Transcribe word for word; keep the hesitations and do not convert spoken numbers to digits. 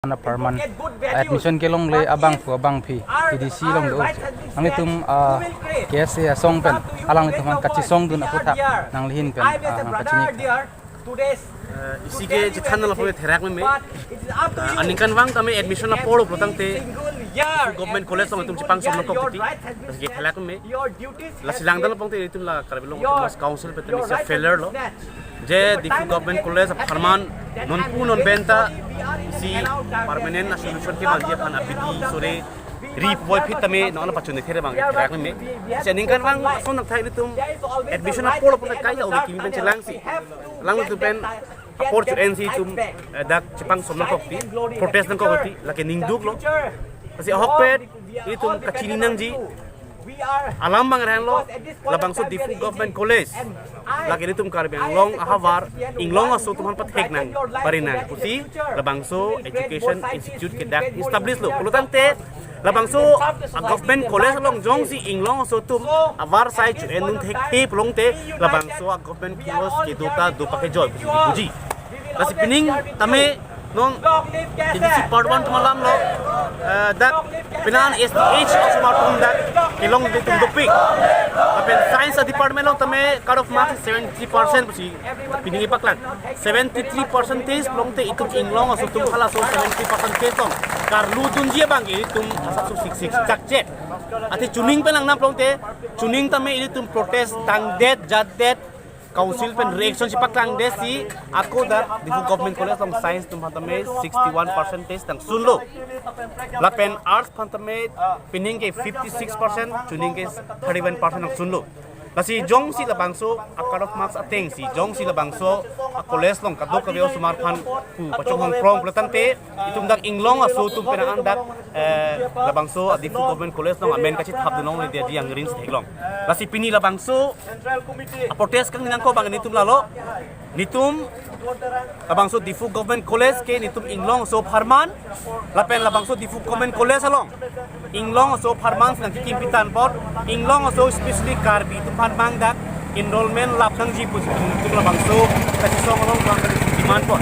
apharman admission kelongle abangphu abangphi P D C along do. Nanglitum, ah, K S A asong pen alanglitum aphan kachesongdun aphuthak nanglihin pen, ah, pachini. Eh, isi ke chethan nangpo therak meme. Eh, aningkanvang tame admission apor pulotangte government college along itum chepangsomnangkok titi. Lasi ke therak meme. Lasi langdam pulotangte itum la Karbi Anglong Autonomous Council pen tame isi failure lo. Je Diphu Government College apharman nonpu non benta isi permanent solution kevangji aphan abidi sore ri puvoiphit tame non la pachun therak abang therak meme. Lasi aningkanvang ason nangthai itum admission apor pulotangte kai ya ove kimi pen chelangsi. Alanglitum pen apor chu-ensi itum, eh, dak chepangsomnangkok titi, protest nangkok titi, lake ningduk lo. Lasi ahokpet itum kachini nangji. Alam abang rang lo, labangso Diphu Government College lake itum Karbi Anglong ahavar Inglong aso atum aphan pathek nang, pari nang pusi labangso education institute ke dak establish lo. Pulotangte labangso a government college along jongsi Inglong aso atum avar asai chu-endun thekthe pulotangte labangso a government college kedo ta do pakejoi pusi puji. Lasi pining tame non T D C part one atum alam lo, eh, dak penang S T H osomar atum dak kelong itum dopik. Lapen science department along tame cut off marks seventy percent pusi pining ipaklang. Seventy-three percentage pulotangte itum Inglong aso atum halaso seventy percentage along karlu dunji abang itum asapso sik sik chakchet. Athe chuning pen langnang pulotangte, chuning tame itum protest tangdet jatdet, council pen reaction chepaklangdetsi ako dak Diphu Government College along science atum aphan tame sixty-one percentage nangsunlo. Lapen arts aphan tame pining ke fifty-six percent, chuning ke thirty-one percent nangsunlo. Lasi jongsi labangso a cut off marks atengsi jongsi labangso a college along kadokave osomar aphan pu pachonghong prong pulotangte itum dak Inglong aso atum penang dak, eh, labangso a Diphu Government College along amen kachethapdun longledetji angrin si theklong. Lasi pini labangso a protest kangnangkok abang nelitum lalo. Nelitum labangso Diphu Government College ke nelitum Inglong aso apharman, lapen labangso Diphu Government College along Inglong aso apharman si nangkikim pitan apot, Inglong aso especially Karbi atum aphan abang dak enrollment lap nangji pusi nelitum labangso kachesong along abang nelitum demand apot.